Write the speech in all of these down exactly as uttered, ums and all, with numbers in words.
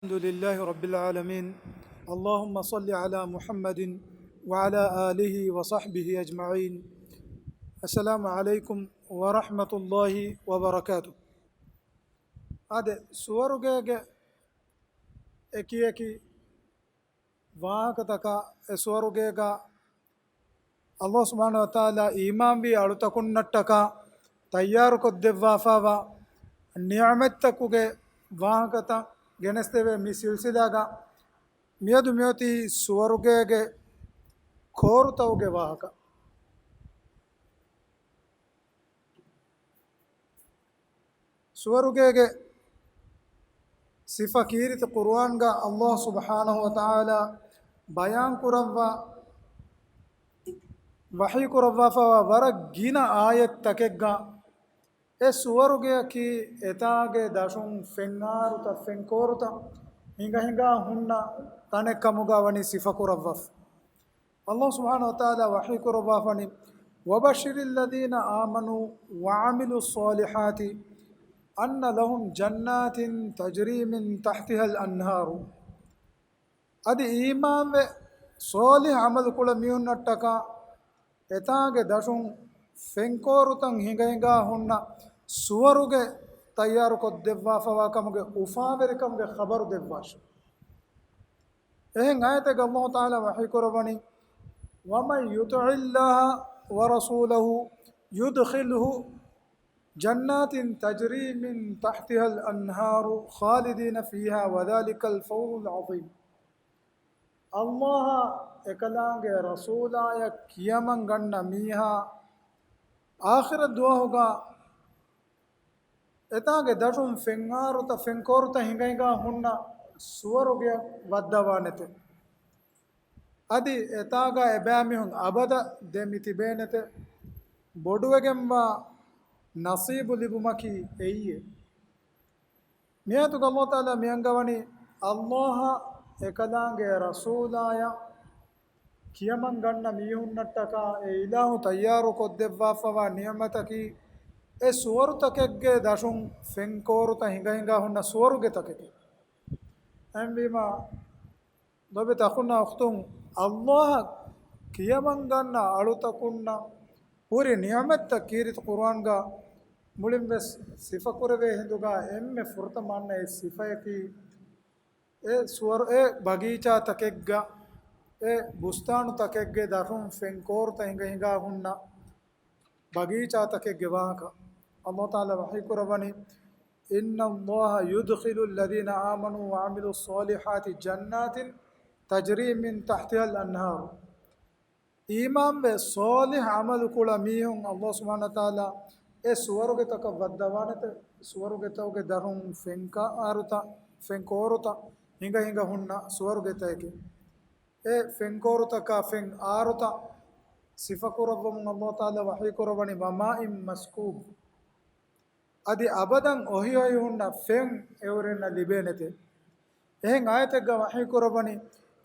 الحمد لله رب العالمين. اللهم صل على محمد وعلى آله وصحبه أجمعين. السلام عليكم ورحمة الله وبركاته. އާދެ، ސުވަރުގޭގެ އެކި އެކި ވާހަކަތަކާ، އެ ސުވަރުގޭގަ އަﷲ ސުބްޙާނަހޫ ވަތަޢާލާ އީމާންވި އަޅުތަކުންނަށްޓަކާ ތައްޔާރުކޮށްދެއްވާފައިވާ ނިޢުމަތްތަކުގެ ވާހަކަތައް ގެނެސްދެވޭ މި ސިލްސިލާގަ މިއަދު މިއޮތީ ސުވަރުގޭގެ ކޯރުތަކުގެ ވާހަކަ. ސުވަރުގޭގެ ސިފަ ކީރިތި ޤުރުއާންގަ އަﷲ ސުބްޙާނަހޫ ވަތަޢާލާ ބަޔާން ކުރައްވާ، ވަޙީ ކުރައްވާފައިވާ ވަރަށް ގިނަ އާޔަތްތަކެއްގަ އެ ސުވަރުގެއަކީ އެތާގެ ދަށުން ފެންއާރުތައް ފެންކޯރުތައް ހިނގަހިނގާ ހުންނަ ތަނެއް ކަމުގަ ވަނީ ސިފަކުރައްވާފަ. އަﷲ ސުބްޙާނަހޫ ވަތަޢާލާ ވަޙީ ކުރައްވާފަނީ، وَبَشِّرِ الَّذِينَ آمَنُوا وَعَمِلُوا الصَّالِحَاتِ أَنَّ لَهُمْ جَنَّاتٍ تَجْرِي مِنْ تَحْتِهَا الْأَنْهَارُ. އަދި އީމާންވެ، ޞާލިޙު ޢަމަލުކުޅަ މީހުންނަށްޓަކާ އެތާގެ ދަށުން ފެންކޯރުތައް ހިނގަހިނގާ ހުންނަ ސުވަރުގެ ތައްޔާރުކޮށްދެއްވާފައިވާ ކަމުގެ އުފާވެރިކަމުގެ ޚަބަރު ދެއްވާށި. އެހެން އާޔަތެއްގަ އަﷲ ތަޢާލާ ވަޙީކުރައްވަނީ، وَمَنْ يُطِعِ اللَّهَ وَرَسُولَهُ يُدْخِلْهُ جَنَّاتٍ تَجْرِي مِنْ تَحْتِهَا الْأَنْهَارُ خَالِدِينَ فِيهَا وَذَلِكَ الْفَوْزُ الْعَظِيمُ. އަﷲއާ އެކަލާނގެ ރަސޫލާޔަށް ކިޔަމަން ގަންނަ މީހާ އާޚިރަތް ދުވަހުގަ އެތާގެ ދަށުން ފެންއާރުތައް ފެންކޯރުތައް ހިނގަހިނގާ ހުންނަ ސުވަރުގެއަށް ވައްދަވާނެތެ. އަދި އެތާގަ އެބައިމީހުން އަބަދަށް ދެމި ތިބޭނެތެ. ބޮޑުވެގެންވާ ނަސީބު ލިބުމަކީ އެއީއޭ. މިއާޔަތުގަ އަﷲ ތަޢާލާ މިއަންގަވަނީ، އަﷲއާ އެކަލާނގެ ރަސޫލާޔަށް ކިޔަމަން ގަންނަ މީހުންނަށްޓަކާ އެ އިލާހު ތައްޔާރު ކޮށްދެއްވާފަވާ ނިޢުމަތަކީ، އެ ސުވަރުތަކެއްގެ ދަށުން ފެންކޯރުތައް ހިނގަހިނގާ ހުންނަ ސުވަރުގެތަކެކޭ. އެހެންވީމަ، ލޯބިވެތި އަޚުންނާ އުޚްތުން، އަﷲއަށް ކިޔަމަން ގަންނަ އަޅުތަކުންނަށް ހުރި ނިޢުމަތްތައް ކީރިތި ޤުރުއާންގަ މުޅިން ވެސް ސިފަކުރެވޭ ހިނދުގަ އެންމެ ފުރަތަމަ އަންނަ އެއް ސިފަޔަކީ، އެ ސުވަރު، އެ ބަގީޗާތަކެއްގަ، އެ ބުސްތާނުތަކެއްގެ ދަށުން ފެންކޯރުތައް ހިނގަހިނގާ ހުންނަ ބަގީޗާތަކެއްގެ ވާހަކަ. އަﷲ ތަޢާލާ ވަޙީކުރައްވަނީ، إِنَّ اللَّهَ يُدْخِلُ الَّذِينَ آمَنُوا وَعَمِلُوا الصَّالِحَاتِ جَنَّاتٍ تَجْرِي مِنْ تَحْتِهَا الْأَنْهَارُ. އީމާންވެ، ޞާލިޙު ޢަމަލު ކުޅަ މީހުން އަﷲ ސުބްޙާނަހޫ ވަތަޢާލާ އެ ސުވަރުގެތަކަށް ވައްދަވާނެތެ. ސުވަރުގެތަކުގެ ދަށުން ފެންކާރުތައް، ފެންކޯރުތައް ހިނގަހިނގަ ހުންނަ ސުވަރުގެތަކެކޭ. އެ ފެންކޯރުތަކާ ފެންއާރުތައް ސިފަކުރައްވަމުން އަﷲ ތަޢާލާ ވަޙީކުރައްވަނީ، وَمَاءٍ مَسْكُوبٍ. އަދި އަބަދަށް އޮހިއޮހި ހުންނަ ފެން އެއުރެންނަށް ލިބޭނެތެ. އެހެން އާޔަތެއްގަ ވަޙީކުރައްވަނީ،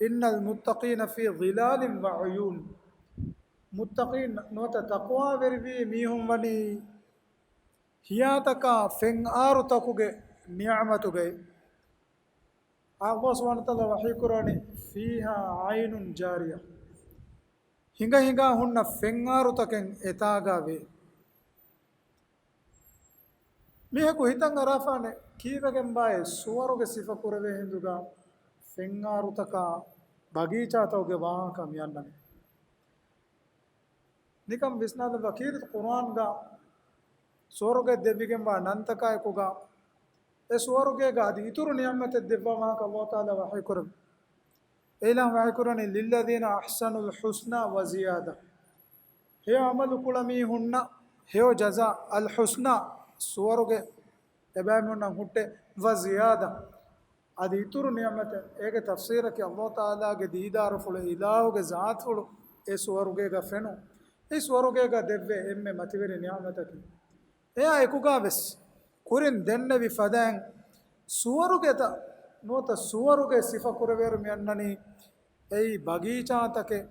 إِنَّ الْمُتَّقِينَ فِي ظِلَالٍ وَعُيُونٍ. މުއްތަޤީން ނުވަތަ ތަޤްވާވެރިވީ މީހުން ވަނީ ހިޔާތަކާ ފެންއާރުތަކުގެ ނިޢުމަތުގައި. އަﷲ ސުބްޙާނަހޫ ވަތަޢާލާ ވަޙީކުރައްވަނީ، فِيهَا عَيْنٌ جَارِيَةٌ. ހިނގަހިނގާ ހުންނަ ފެންއާރުތަކެއް އެތާގަ ވޭ. މީހަކު ހިތަށް އަރާފާނެ ކީއްވެގެންބާއޭ ސުވަރުގެ ސިފަކުރެވޭ ހިނދުގަ ފެންއާރުތަކާ ބަގީޗާތަކުގެ ވާހަކަ މިއަންނަނީ. ނިކަން ވިސްނާލައްވާ ކީރިތި ޤުރުއާންގަ ސުވަރުގެ ދެއްވިގެންވާ ނަންތަކާއެކުގަ އެ ސުވަރުގޭގަ އަދި އިތުރު ނިޢުމަތެއް ދެއްވާ ވާހަކަ އަﷲ ތަޢާލާ ވަޙީކުރައްވި. އެ އިލާހު ވަޙީކުރަނީ، لِلَّذِينَ أَحْسَنُوا الْحُسْنَى وَزِيَادَةٌ. ހެޔޮ ޢަމަލު ކުޅަ މީހުންނަށް ހެޔޮ ޖަޒާ، އަލްޙުސްނާ، ސުވަރުގެ އެބައިމީހުންނަށް ހުއްޓޭ، ވަޒިޔާދަ، އަދި އިތުރު ނިޢުމަތެއް. އޭގެ ތަފްސީރަކީ އަﷲ ތަޢާލާގެ ދީދާރުފުޅު، އިލާހުގެ ޒާތުފުޅު އެ ސުވަރުގޭގަ ފެނުން. އެ ސުވަރުގޭގަ ދެއްވޭ އެންމެ މަތިވެރި ނިޢުމަތަކީ. އެއާ އެކުގަ ވެސް ކުރިން ދެންނެވި ފަދައިން ސުވަރުގެތައް ނުވަތަ ސުވަރުގެ ސިފަ ކުރެވޭއިރު މި އަންނަނީ އެއީ ބަގީޗާތަކެއް،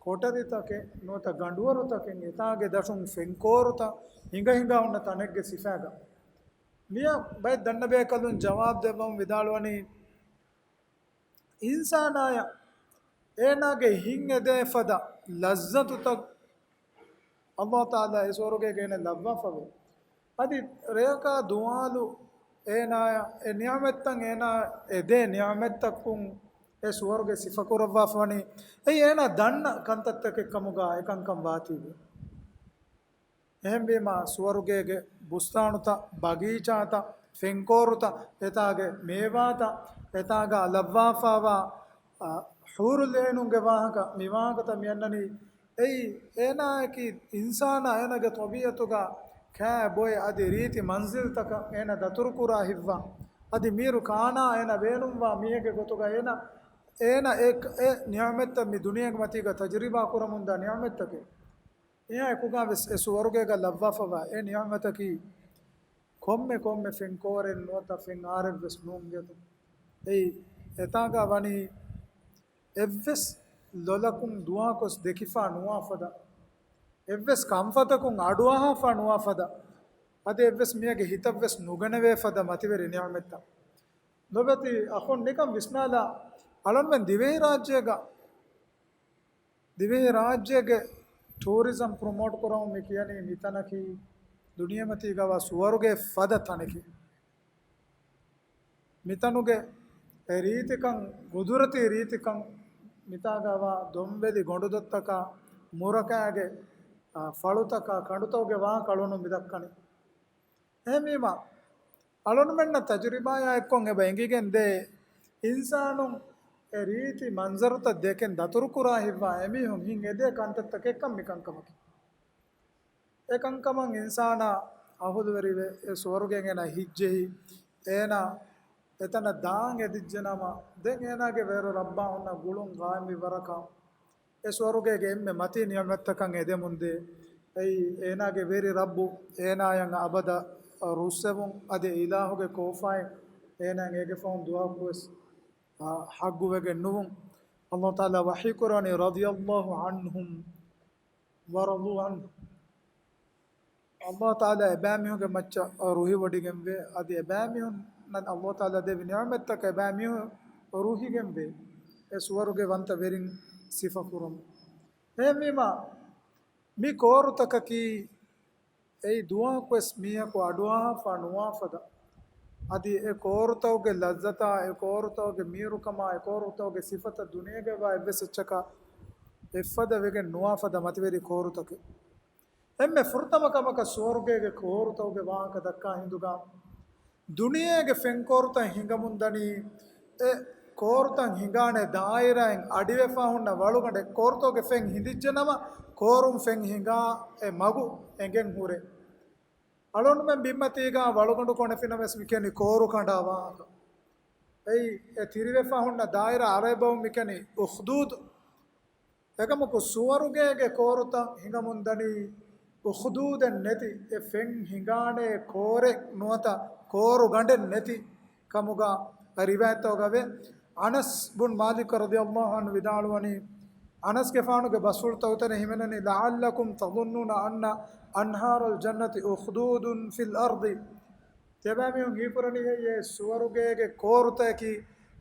ކޮޓަރިތަކެއް ނުވަތަ ގަނޑުވަރުތަކެއް، އެތާގެ ދަށުން ފެންކޯރުތައް ހިނގަހިނގާ ހުންނަ ތަނެއްގެ ސިފައިގަ. މިއަށް ބައެއް ދަންނަބޭކަލުން ޖަވާބު ދެއްވަމުން ވިދާޅުވަނީ، އިންސާނާޔަށް އޭނާގެ ހިތް އެދޭ ފަދަ ލައްޒަތުތައް ﷲ ތަޢާލާ އެ ސުވަރުގޭގަ އޭނަ ލައްވާފަވޭ. އަދި ރެޔަކާ ދުވާލު އޭނާޔަށް އެ ނިޢުމަތްތައް އޭނާ އެދޭ ނިޢުމަތްތަކުން އެ ސުވަރުގެ ސިފަކުރައްވާފަވަނީ އެއީ އޭނާ ދަންނަ ކަންތައްތަކެއް ކަމުގަ އެކަންކަން ވާތީވެ. އެހެންވީމަ ސުވަރުގޭގެ ބުސްތާނުތައް، ބަގީޗާތައް، ފެންކޯރުތައް، އެތާގެ މޭވާތައް، އެތާގަ ލައްވާފަވާ، އަ، ޙޫރުލްޢީނުންގެ ވާހަކަ، މި ވާހަކަތައް މި އަންނަނީ އެއީ އޭނާއަކީ އިންސާނާ އޭނާގެ ޠަބީޢަތުގަ ކާ ބޮއެ އަދި ރީތި މަންޒިލްތަކަށް އޭނާ ދަތުރުކުރާ ހިތްވާ، އަދި މީރު ކާނާ އޭނާ ބޭނުންވާ މީހެއްގެ ގޮތުގަ އޭނާ، އޭނާ އެ، އެ ނިޢުމަތްތައް މި ދުނިޔޭގެ މަތީގަ ތަޖުރިބާ ކުރަމުންދާ ނިޢުމަތްތަކެއް. އެއާ އެކުގަ ވެސް އެ ސުވަރުގޭގަ ލައްވާފަވާ އެ ނިޢުމަތަކީ ކޮންމެ ކޮންމެ ފެންކޯރެއް ނުވަތަ ފެން އާރެއް ވެސް ނޫން އެދު. އެއީ އެތާގަ ވަނީ އެއްވެސް ލޮލަކުން ދުވަހަކުވެސް ދެކިފާ ނުވާ ފަދަ، އެއްވެސް ކަންފަތަކުން އަޑުއަހާފާ ނުވާ ފަދަ، އަދި އެއްވެސް މީހެއްގެ ހިތަށްވެސް ނުގަނެވޭ ފަދަ މަތިވެރި ނިޢުމަތްތައް. ލޮބެތި އަޚުން ނިކަން ވިސްނާލާ، އަޅުންމެން ދިވެހިރާއްޖޭގަ، ދިވެހިރާއްޖޭގެ ޓޫރިޒަމް ޕްރޮމޯޓް ކުރަމުން މި ކިޔަނީ މިތަނަކީ ދުނިޔެމަތީގަވާ ސުވަރުގެ ފަދަ ތަނެކޭ. މިތަނުގެ އެ ރީތިކަން، ގުދުރަތީ ރީތިކަން، މިތާގަވާ ދޮންވެލި ގޮނޑުދޮށްތަކާ، މުރަކާގެ، އާ، ފަޅުތަކާ، ކަނޑުތަކުގެ ވާހަކަ އަޅުން މި ދައްކަނީ. އެހެންވީމަ، އަޅުންމެންނަށް ތަޖުރިބާޔާ އެއްކޮށް އެބަ އެނގިގެން ދޭ، އިންސާނުން އެ ރީތި މަންޒަރުތައް ދެކެން ދަތުރުކުރާ ހިތްވާ އެމީހުން ހިތް އެދޭ ކަންތައްތަކެއްކަން މިކަންކަމަކީ. އެ ކަންކަމަށް އިންސާނާ އަހުލުވެރިވެ، އެ ސުވަރުގެއަށް އޭނާ ހިތްޖެހި، އޭނާ އެތަނަށް ދާން އެދިއްޖެނަމަ، ދެން އޭނާގެ ވެރި ރައްބާ ހުންނަ ގުޅުން ގާއިމްވި ވަރަކަށް، އެ ސުވަރުގޭގެ އެންމެ މަތީ ނިޢުމަތްތަކަށް އެދެމުންދޭ. އެއީ، އޭނާގެ ވެރި ރައްބު އޭނާޔަށް އަބަދަށް ރުއްސެވުން، އަދި އިލާހުގެ ކޯފާއިން އޭނާއަށް އޭގެ ފަހުން ދުވަހަކުވެސް، އާ، ޙައްގުވެގެން ނުވުން. ﷲ ތަޢާލާ ވަޙީކުރަނީ، "رضي الله عنهم ورضوا عنه." ﷲ ތަޢާލާ އެބައިމީހުންގެ މައްޗަށް ރުހިވޮޑިގެންވޭ، އަދި އެބައިމީހުންނަށް ﷲ ތަޢާލާ ދެއްވި ނިޢުމަތްތަކަށް އެބައިމީހުން ރުހިގެންވޭ، އެ ސުވަރުގެ ވަންތަ ވެރިން ސިފަކުރަމުން. އެހެންވީމަ، މި ކޯރުތަކަކީ އެއީ ދުވަހަކުވެސް މީހަކު އަޑުއަހާފާ ނުވާ ފަދަ، އަދި އެ ކޯރުތަކުގެ ލައްޒަތާ، އެ ކޯރުތަކުގެ މީރުކަމާ، އެ ކޯރުތަކުގެ ސިފަތައް ދުނިޔޭގައިވާ އެއްވެސް އެއްޗަކަށް އެއްފަދަ ވެގެން ނުވާ ފަދަ މަތިވެރި ކޯރުތަކެއް. އެންމެ ފުރަތަމަ ކަމަކަށް ސުވަރުގޭގެ ކޯރުތަކުގެ ވާހަކަ ދައްކާ ހިނދުގަ، ދުނިޔޭގެ ފެންކޯރުތައް ހިނގަމުންދަނީ، އެ ކޯރުތައް ހިނގާނެ ދާއިރާއިން އަޑިވެފާ ހުންނަ ވަޅުގަނޑެއް. ކޯރުތަކުގެ ފެން ހިނދިއްޖެނަމަ، ކޯރުން ފެން ހިނގާ އެ މަގު އެނގެން ހުރޭ. އަޅުގަނޑުމެން ބިންމަތީގަ ވަޅުގަނޑު ކޮނެފިނަމަވެސް މިކިޔަނީ ކޯރު ކަނޑާ ވާހަކަ. އެއީ، އެ ތިރިވެފާ ހުންނަ ދާއިރާ އަރަބި ބަހުން މިކިޔަނީ އުޚްދޫދު. އެކަމަކު ސުވަރުގޭގެ ކޯރުތައް ހިނގަމުންދަނީ އުޚްދޫދެއް ނެތި، އެ ފެން ހިނގާނޭ ކޯރެއް ނުވަތަ ކޯރު ގަނޑެއް ނެތި ކަމުގަ ރިވާޔަތްތަކުގަވޭ. އަނަސް ބުން މާލިކް ރަޟިޔަﷲ ޢަންހު ވިދާޅުވަނީ، އަނަސްގެފާނުގެ ބަސްފުޅުތަކުތައް ހިމެނެނީ، "لعلكم تظنون أن أنهار الجنة أخدود في الأرض." ތިޔަބައިމީހުން ހީކުރަނީ އެއީ ސުވަރުގޭގެ ކޯރުތަކަކީ،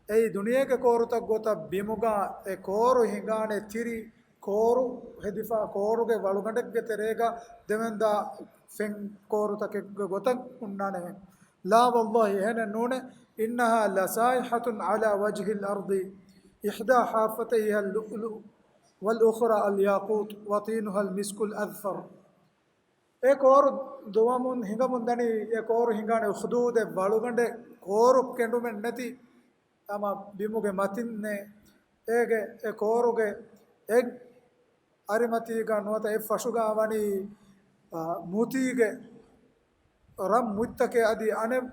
އެއީ ދުނިޔޭގެ ކޯރުތައް ގޮތަށް ބިމުގަ އެ ކޯރު ހިނގާނެ ތިރި ކޯރު ހެދިފާ ކޯރުގެ ވަޅުގަނޑެއްގެ ތެރޭގަ ދެމެންދާ ފެން ކޯރުތަކެއްގެ ގޮތަށް ހުންނާނެހެން. لا والله، އެހެނެއް ނޫނޭ. إنها لسائحة على وجه الأرض، إحدى حافتيها اللؤلؤ والأخرى الياقوت وطينها المسك الأذفر. އެ ކޯރު ދުވަމުން ހިނގަމުން ދަނީ، އެ ކޯރު ހިނގާނެ އުޚްދޫދެއް، ވަޅުގަނޑެއް، ކޯރު ކެނޑުމެއް ނެތި، ހަމަ ބިމުގެ މަތިންނޭ. އޭގެ އެ ކޯރުގެ އެއް އަރިމަތީގަ ނުވަތަ އެއް ފަށުގަ ވަނީ، އާ، މުތީގެ ރަން މުތްތަކެއް، އަދި އަނެއް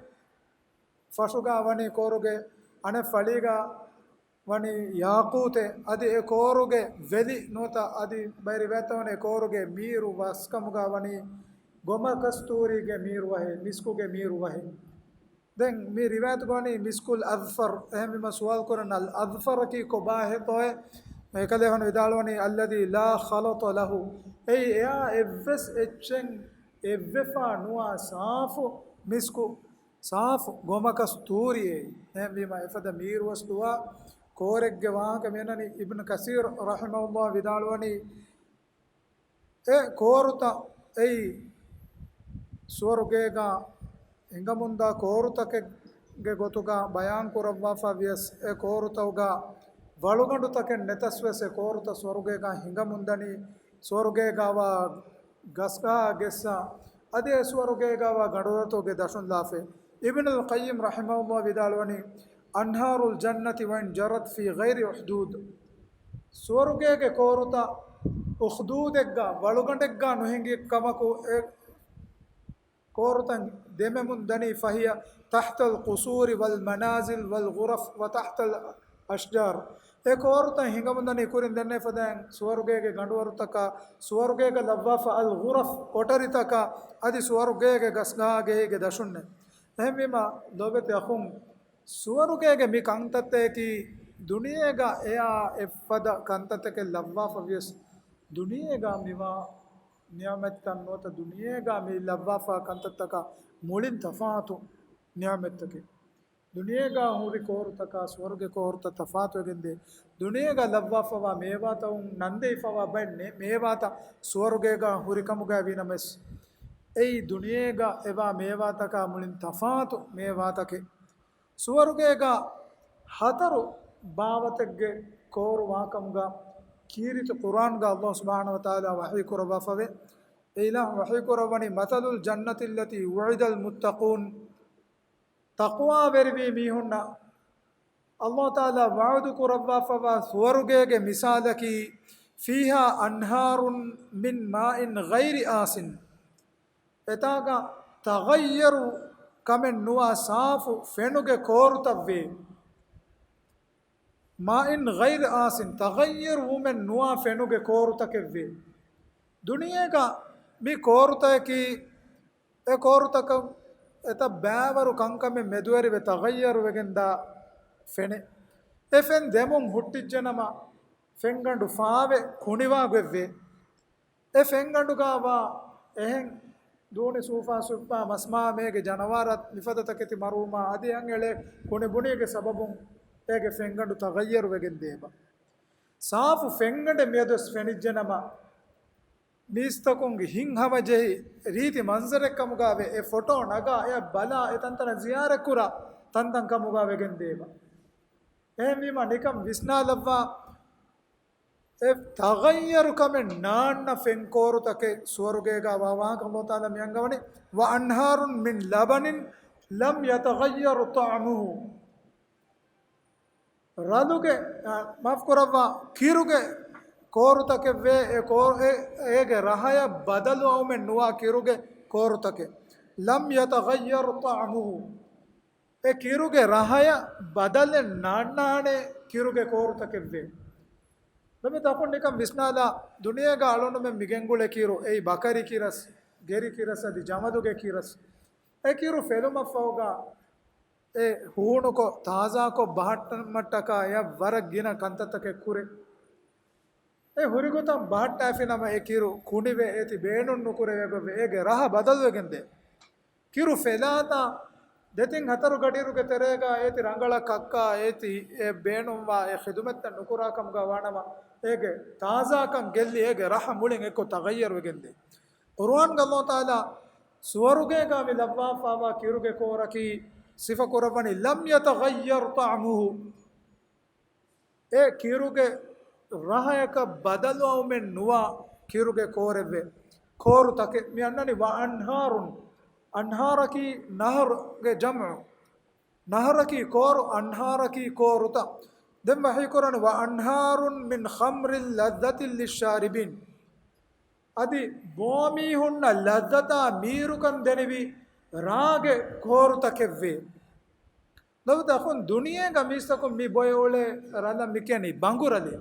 ފަށުގަ ވަނީ ކޯރުގެ އަނެއް ފަޅީގަ ވަނީ ޔާޤޫތެއް، އަދި އެ ކޯރުގެ ވެލި ނުވަތަ އަދި ބައި ރިވާޔަތްތައް ވަނީ އެ ކޯރުގެ މީރު ވަސްކަމުގަ ވަނީ ގޮމަކަސްތޫރީގެ މީރު ވަހެއް، މިސްކުގެ މީރު ވަހެއް. ދެން މި ރިވާޔަތުގަ ވަނީ މިސްކުލް އަޒްފަރް. އެހެންވީމަ ސުވާލު ކުރަން، އަލް އަޒްފަރަކީ ކޮބާހޭތޯއޭ؟ އެކަލޭގެފާނު ވިދާޅުވަނީ، الذي لا خلط له، އެއީ އެއާ އެއްވެސް އެއްޗެއް އެއްވެފާ ނުވާ ސާފު މިސްކު، ސާފު ގޮމަކަސްތޫރިއެއް. އެހެންވީމަ އެފަދަ މީރުވެސް ދުވާ، ކޯރެއްގެ ވާހަކަ މިއަންނަނީ. އިބްނު ކަސީރު ރަޙިމަހުﷲ ވިދާޅުވަނީ، އެ ކޯރުތައް އެއީ ސުވަރުގޭގަ ހިނގަމުންދާ ކޯރުތަކެއްގެ ގޮތުގަ ބަޔާން ކުރައްވާފަ ވިޔަސް، އެ ކޯރުތަކުގަ ވަޅުގަނޑުތަކެއް ނެތަސް ވެސް އެ ކޯރުތައް ސުވަރުގޭގަ ހިނގަމުންދަނީ، ސުވަރުގޭގަވާ ގަސްގަހާ ގެއްސަ، އަދި އެ ސުވަރުގޭގަވާ ގަނޑުވަރުތަކުގެ ދަށުން ލާފައި. އިބްނުލް ޤައްޔިމް ރަޙިމަހުﷲ ވިދާޅުވަނީ، أنهار الجنة وإن جرت في غير أخدود. ސުވަރުގޭގެ ކޯރުތައް އުޚްދޫދެއްގަ، ވަޅުގަނޑެއްގަ ނުހިނގި ކަމަކު، އެ ކޯރުތައް ދެމެމުން ދަނީ، فهي تحت القصور والمنازل والغرف وتحت الأشجار. އެ ކޯރުތައް ހިނގަމުން ދަނީ ކުރިން ދެންނެވި ފަދައިން ސުވަރުގޭގެ ގަނޑުވަރުތަކާ، ސުވަރުގޭގަ ލައްވާފަ އަލް ޣުރަފް ކޮޓަރިތަކާ، އަދި ސުވަރުގޭގެ ގަސްގަހާގެ ގެ ދަށުންނެ. އެހެންވީމަ، ލޯބިވެތި އަޚުން، ސުވަރުގޭގެ މި ކަންތައްތަކަކީ ދުނިޔޭގަ އެއާ އެއްފަދަ ކަންތައްތަކެއް ލައްވާފަ ވިޔަސް، ދުނިޔޭގަ މިވާ ނިޢުމަތްތައް ނުވަތަ ދުނިޔޭގަ މި ލައްވާފާ ކަންތައްތަކާ މުޅިން ތަފާތު ނިޢުމަތްތަކެއް. ދުނިޔޭގަ ހުރި ކޯރުތަކާ ސުވަރުގެ ކޯރުތައް ތަފާތުވެގެންދޭ. ދުނިޔޭގަ ލައްވާފަވާ މޭވާތައުން ނަންދެވިފަވާ ބައެއް ނެ-، މޭވާތައް ސުވަރުގޭގަ ހުރިކަމުގައި ވީނަމަވެސް، އެއީ ދުނިޔޭގަ އެވާ މޭވާތަކާ މުޅިން ތަފާތު މޭވާތަކެއް. ސުވަރުގޭގަ ހަތަރު ބާވަތެއްގެ ކޯރު ވާކަމުގަ ކީރިތި ޤުރްއާންގަ ﷲ ސުބްޙާނަހޫ ވަތަޢާލާ ވަޙީ ކުރައްވާފަވޭ. އެ އިލާހު ވަޙީ ކުރައްވަނީ، مثل الجنة التي وعد المتقون. ތަޤްވާވެރިވީ މީހުންނަށް ﷲ ތަޢާލާ ވަޢުދު ކުރައްވާފަވާ ސުވަރުގޭގެ މިސާލަކީ، فيها أنهار من ماء غير آسن. އެތާގަ ތަޣައްޔަރު ކަމެއް ނުވާ ސާފު ފެނުގެ ކޯރުތައްވޭ. ماء غير آسن، ތަޣައްޔަރު ވުމެއް ނުވާ ފެނުގެ ކޯރުތަކެއްވޭ. ދުނިޔޭގަ މި ކޯރުތަކަކީ، އެ ކޯރުތަކަށް އެތައް ބައިވަރު ކަންކަމެއް މެދުވެރިވެ ތަޣައްޔަރުވެގެންދާ ފެނެއް. އެ ފެން ދެމުން ހުއްޓިއްޖެނަމަ، ފެންގަނޑު ފާވެ ކުނިވާ ގޮތްވޭ. އެ ފެންގަނޑުގަވާ އެހެން ދޫނި ސޫފާ ސުއްޕާ މަސްމާ މޭގެ ޖަނަވާރަށް މިފަދަ ތަކެތި މަރުވުމާ އަދި އަން އެޅޭ ކުނިބުނީގެ ސަބަބުން އޭގެ ފެންގަނޑު ތަޣައްޔަރުވެގެން ދޭބަ. ސާފު ފެންގަނޑެއް މިއަދުވެސް ފެނިއްޖެނަމަ، މީސްތަކުންގެ ހިތްހަމަޖެހި ރީތި މަންޒަރެއްކަމުގައިވެ އެ ފޮޓޯ ނަގާ އެއަށް ބަލާ އެ ތަންތަނަށް ޒިޔާރަތްކުރާ ތަންތަން ކަމުގަ ވެގެން ދޭބަ. އެހެންވީމަ ނިކަން ވިސްނާލައްވާ އެ ތަޣައްޔަރުކަމެއް ނާންނަ ފެންކޯރުތަކެއް ސުވަރުގޭގަ ވާ ވާހަކަ ﷲ ތަޢާލާ މި އަންގަވަނީ، وأنهار من لبن لم يتغير طعمه. ރަލުގެ، އަ، މާފުކުރައްވާ، ކިރުގެ ކޯރުތަކެއްވޭ، އެ ކޯ-، އެ-، އޭގެ ރަހަޔަށް ބަދަލުއައުމެއް ނުވާ ކިރުގެ ކޯރުތަކެއް. لم يتغير طعمه. އެ ކިރުގެ ރަހަޔަށް ބަދަލެއް ނާންނާނެ ކިރުގެ ކޯރުތަކެއްވޭ. ލޮބިވެތި އަޚުން ނިކަން ވިސްނާލާ، ދުނިޔޭގަ އަޅުނުމެން މިގެންގުޅޭ ކިރު، އެއީ ބަކަރި ކިރަސް، ގެރި ކިރަސް އަދި ޖަމަލުގެ ކިރަސް. އެ ކިރު ފެލުމަށްފަހުގަ އެ ހޫނުކޮށް، ތާޒާކޮށް ބަހައްޓަންމަށްޓަކާ އެއަށް ވަރަށް ގިނަ ކަންތައްތަކެއް ކުރޭ. އެ ހުރިގޮތަށް ބަހައްޓާފިނަމަ އެ ކިރު ކުނިވެ އޭތި ބޭނުން ނުކުރެވޭ ގޮތްވެ އޭގެ ރަހަ ބަދަލުވެގެންދޭ. ކިރު ފެލާތާ ދެތިން ހަތަރު ގަޑިއިރުގެ ތެރޭގަ އޭތި ރަނގަޅަށް ކައްކާ އޭތި އެ ބޭނުންވާ އެ ޚިދުމަތްތައް ނުކުރާ ކަމުގަ ވާނަމަ، އޭގެ ތާޒާކަން ގެއްލި އޭގެ ރަހަ މުޅިން އެއްކޮށް ތަޣައްޔަރުވެގެންދޭ. ޤުރުއާންގަ ﷲ ތަޢާލާ ސުވަރުގޭގަ މި ލައްވާފަވާ ކިރުގެ ކޯރަކީ ސިފަކުރައްވަނީ، لم يتغير طعمه. އެ ކިރުގެ ރަހަޔަކަށް ބަދަލުއައުމެއް ނުވާ ކިރުގެ ކޯރެއްވެ. ކޯރުތަކެއް މި އަންނަނީ، وأنهار. އަންހާރަކީ ނަހަރުގެ ޖަމްޢު. ނަހަރަކީ ކޯރު، އަންހާރަކީ ކޯރުތައް. ދެން ވަޙީކުރަނީ، وأنهار من خمر لذة للشاربين. އަދި ބޯމީހުންނަށް ލައްޒަތާ މީރުކަން ދެނިވި ރާގެ ކޯރުތަކެއްވޭ. ލޮބުވެތި އަޚުން، ދުނިޔޭގަ މީސްތަކުން މި ބޮއެ އުޅޭ ރަލަށް މި ކިޔަނީ ބަނގުރަލޭ.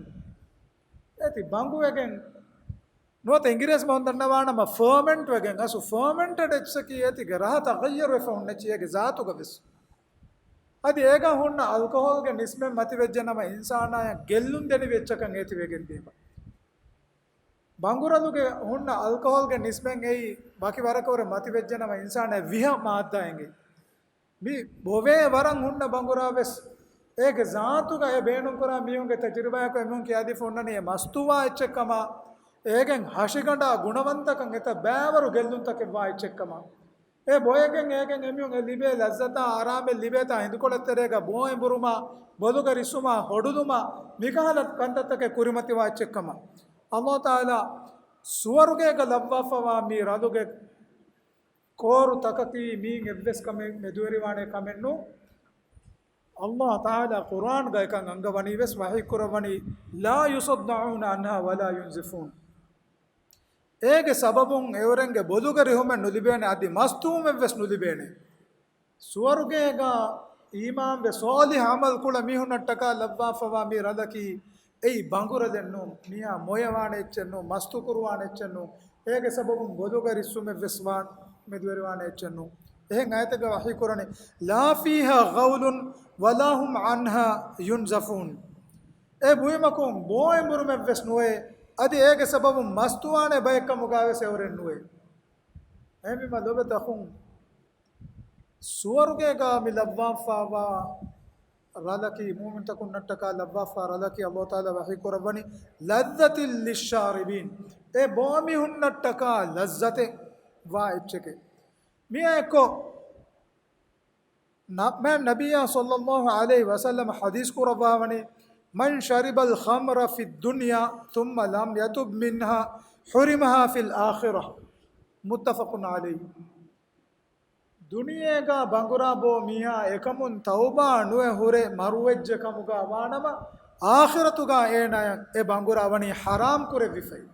އޭތި ބަނގުވެގެން ނުވަތަ އިނގިރޭސި ބަހުން ދަންނަވާނަމަ ފާމެންޓް ވެގެން، އަސްލު ފާމެންޓެޑް އެއްޗަކީ އޭތިގެ ރަހަ ތަޣައްޔަރުވެފަ ހުންނަ އެއްޗެއް އޭގެ ޒާތުގަ ވެސް. އަދި އޭގަ ހުންނަ އަލްކޮހޯލްގެ ނިސްބަތް މަތިވެއްޖެނަމަ އިންސާނާޔަށް ގެއްލުން ދެނިވި އެއްޗަކަށް އޭތި ވެގެން ދީމަ. ބަނގުރަލުގެ ހުންނަ އަލްކޮހޯލްގެ ނިސްބަތް އެއީ ވަކި ވަރަކަށް ވުރެ މަތިވެއްޖެނަމަ އިންސާނާޔަށް ވިހަ މާއްދާ އެނގޭ. މި ބޮވޭ ވަރަށް ހުންނަ ބަނގުރާ ވެސް އޭގެ ޒާތުގަ އެ ބޭނުންކުރާ މީހުންގެ ތަޖުރިބާއަކު އެމީހުން ކިޔާދީފަ އޮންނަނީ އެ މަސްތުވާ އެއްޗެއްކަމަށް، އޭގެން ހަށިގަނޑާ ގުނަވަންތަކަން އެތައް ބައިވަރު ގެއްލުންތަކެއްވާ އެއްޗެއްކަމަށް. އެ ބޮއެގެން އޭގެން އެމީހުން އެ ލިބޭ ލައްޒަތާ އާރާމެއް ލިބޭތާ ހިނދުކޮޅެއް ތެރޭގަ ބޯ އެނބުރުމާ، ބޮލުގަ ރިއްސުމާ ހޮޑުލުމާ، މިކަހަލަ ކަންތައްތަކެއް ކުރިމަތިވާ އެއްޗެއްކަމަށް. އައްލާހު ތަޢާލާ ސުވަރުގޭގަ ލައްވާފަވާ މި ރަލުގެ ކޯރު ތަކަކީ މީން އެއްވެސް ކަމެއް މެދުވެރިވާނޭ ކަމެއް ނޫން. އައްލާހު ތަޢާލާ ޤުރްއާންގައިކަން އަންގަވަނީވެސް ވަޙީކުރައްވަނީ، "لا يصدعون عنها ولا ينزفون." އޭގެ ސަބަބުން އެއުރެންގެ ބޮލުގެ ރިހުމެއް ނުލިބޭނެ، އަދި މަސްތުވުމެއްވެސް ނުލިބޭނެ. ސުވަރުގޭގަ އީމާންވެ ޞާލިޙު ޢަމަލު ކުޅަ މީހުންނަށްޓަކާ ލައްވާފަވާ މި ރަލަކީ އެއީ ބަނގުރަލެއް ނޫން. މީހާ މޮޔަވާނެ އެއްޗެއް ނޫން، މަސްތުކުރުވާނެ އެއްޗެއް ނޫން. އޭގެ ސަބަބުން ބޮލުގަ ރިއްސުމެއްވެސް ވާން މެދުވެރިވާނެ އެއްޗެއް ނޫން. އެހެން އާޔަތެއްގަ ވަޙީކުރަނީ، "لا فيها غول ولا هم عنها ينزفون." އެ ބުއިމަކުން ބޯ އެނބުރުމެއްވެސް ނުވޭ، އަދި އޭގެ ސަބަބުން މަސްތުވާނެ ބައެއްކަމުގަވެސް އެއުރެން ނުވޭ. އެހެންވީމަ ލޮބުވެތި އަޚުން، ސުވަރުގޭގަ މި ލައްވާފަވާ ރަލަކީ، މުއުމިންތަކުންނަށްޓަކާ ލައްވާފަ ރަލަކީ، އައްލާހު ތަޢާލާ ވަޙީކުރައްވަނީ، "لذة للشاربين." އެ ބޯމީހުންނަށްޓަކާ ލައްޒަތެއް ވާ އެއްޗެކޭ. މިއާއެއްކޮށް، ނަ-، މާތް ނަބިއްޔާ ޞައްލައްލާހު ޢަލައިހި ވަސައްލަމަ ޙަދީޘް ކުރައްވާވަނީ، "من شرب الخمر في الدنيا ثم لم يتب منها حرمها في الآخرة." متفق عليه. ދުނިޔޭގަ ބަނގުރާ ބޯ މީހާ އެކަމުން ތައުބާ ނުވެ ހުރެ މަރުވެއްޖެ ކަމުގަ ވާނަމަ، އާޚިރަތުގަ އޭނާޔަށް އެ ބަނގުރާ ވަނީ ޙަރާމް ކުރެވިފައި.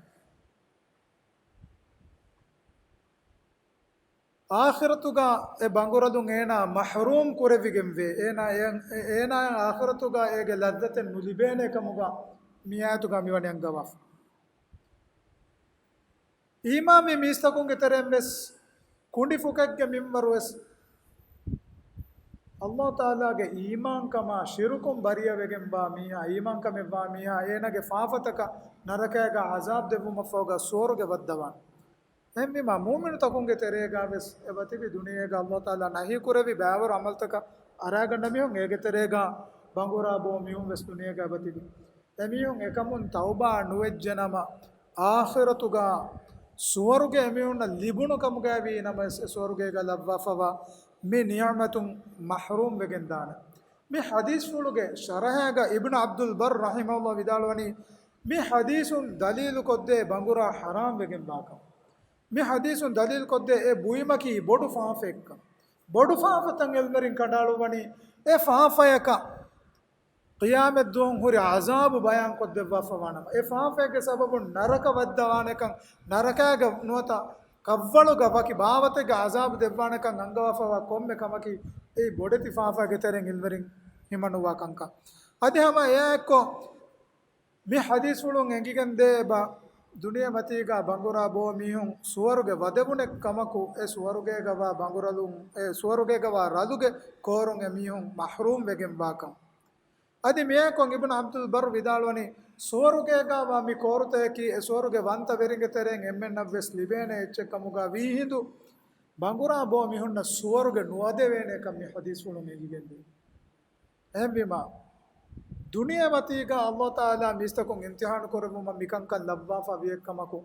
އާޚިރަތުގަ އެ ބަނގުރަލުން އޭނާ މަޙްރޫމް ކުރެވިގެންވޭ. އޭނާ، އޭ-، އޭނާޔަށް އާޚިރަތުގަ އޭގެ ލައްޒަތެއް ނުލިބޭނޭ ކަމުގަ މި އާޔަތުގަ މިވަނީ އަންގަވާފަ. އީމާންވި މީސްތަކުންގެ ތެރެއިން ވެސް ކުނޑިފުކެއްގެ މިންވަރު ވެސް، އައްލާހު ތަޢާލާގެ އީމާންކަމާ ޝިރުކުން ބަރީއަވެގެންވާ މީހާ، އީމާންކަމެއްވާ މީހާ، އޭނާގެ ފާފަތަކަށް ނަރަކައިގަ ޢަޒާބު ދެއްވުމަށްފަހުގަ ސުވަރުގެ ވައްދަވާނެ. އެހެންވީމާ، މުއުމިނުތަކުންގެ ތެރޭގަ ވެސް އެބަތިބި ދުނިޔޭގަ އައްލާހު ތަޢާލާ ނަހީކުރެއްވި ބައިވަރު ޢަމަލުތަކަށް އަރާގަންނަ މީހުން އޭގެ ތެރޭގަ ބަނގުރާ ބޯ މީހުން ވެސް ދުނިޔޭގަ އެބަތިބި. އެމީހުން އެކަމުން ތައުބާ ނުވެއްޖެނަމަ، އާޚިރަތުގަ ސުވަރުގެ އެމީހުންނަށް ލިބުނު ކަމުގައިވީ ނަމަވެސް، އެ ސުވަރުގޭގަ ލައްވާފަވާ މި ނިޢުމަތުން މަޙްރޫމް ވެގެންދާނެ. މި ޙަދީޘްފުޅުގެ ޝަރަޙައިގަ އިބްނު ޢަބްދުލް ބައްރު ރަޙިމަހުﷲ ވިދާޅުވަނީ، މި ޙަދީޘުން ދަލީލުކޮށްދޭ ބަނގުރާ ޙަރާމް ވެގެންވާކަން. މި ޙަދީޘުން ދަލީލުކޮށްދޭ އެ ބުއިމަކީ ބޮޑު ފާފައެއްކަން. ބޮޑު ފާފަތައް އިލްމުވެރިން ކަނޑައަޅުއްވަނީ، އެ ފާފަޔަކަށް ޤިޔާމަތްދުވަހުން ހުރި ޢަޒާބު ބަޔާންކޮށްދެއްވާފަވާނަމަ، އެ ފާފައެއްގެ ސަބަބުން ނަރަކަ ވައްދަވާނެކަން، ނަރަކައިގަ ނުވަތަ ކަށްވަޅުގަ ވަކި ބާވަތެއްގެ ޢަޒާބު ދެއްވާނެކަން އަންގަވާފަވާ ކޮންމެ ކަމަކީ، އެއީ ބޮޑެތި ފާފައިގެ ތެރެއިން އިލްމުވެރިން ހިމަނުއްވާ ކަންކަން. އަދި ހަމަ އެއާއެއްކޮށް، މި ޙަދީޘްފުޅުން އެނގިގެންދޭ އެބަ، ދުނިޔެމަތީގަ ބަނގުރާ ބޯ މީހުން ސުވަރުގެ ވަދެވުނެއް ކަމަކު، އެ ސުވަރުގޭގަވާ ބަނގުރަލުން، އެ ސުވަރުގޭގަވާ ރަލުގެ ކޯރުން އެ މީހުން މަޙްރޫމްވެގެންވާކަން. އަދި މިއާއެކު އިބްނު ޢަބްދުލް ބައްރު ވިދާޅުވަނީ، ސުވަރުގޭގަވާ މި ކޯރުތަކަކީ އެ ސުވަރުގެ ވަންތަވެރިންގެ ތެރެއިން އެންމެންނަށްވެސް ލިބޭނެ އެއްޗެއް ކަމުގަ ވީހިނދު، ބަނގުރާ ބޯ މީހުންނަށް ސުވަރުގެ ނުވަދެވޭނެކަން މި ޙަދީޘްފުޅުން އެނގިގެންދޭ. އެހެންވީމާ، ދުނިޔެމަތީގަ އައްލާހު ތަޢާލާ މީސްތަކުން އިމްތިޙާނު ކުރެއްވުމަށް މިކަންކަން ލައްވާފަ ވިއެއްކަމަކު،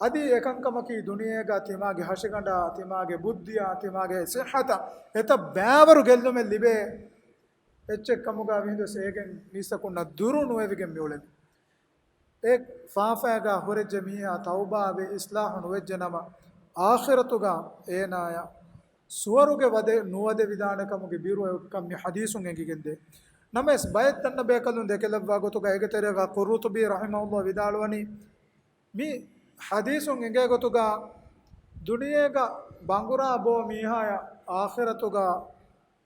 އަދި އެކަންކަމަކީ ދުނިޔޭގަ ތިމާގެ ހަށިގަނޑާ، ތިމާގެ ބުއްދިއާ، ތިމާގެ ޞިއްޙަތަށް އެތައް ބައިވަރު ގެއްލުމެއް ލިބޭ އެއްޗެއް ކަމުގަ ވިހިނދުސް އޭގެން މީސްތަކުންނަށް ދުރު ނުވެވިގެން މިއުޅެނީ. އެ ފާފައިގަ ހުރެއްޖެ މީހާ ތައުބާވެ އިޞްލާޙު ނުވެއްޖެނަމަ، އާޚިރަތުގަ އޭނާޔަށް ސުވަރުގެ ވަދެ ނުވަދެވިދާނެކަމުގެ ބިރު އެކަން މި ޙަދީޘުން އެނގިގެންދޭ. ނަމަވެސް، ބައެއް ދަންނަ ބޭކަލުން ދެކެލައްވާ ގޮތުގަ އޭގެ ތެރޭގަ ޤުރްޠުބީ ރަޙިމަހުﷲ ވިދާޅުވަނީ، މި ޙަދީޘުން އެނގޭ ގޮތުގަ ދުނިޔޭގަ ބަނގުރާ ބޯ މީހާޔަށް އާޚިރަތުގަ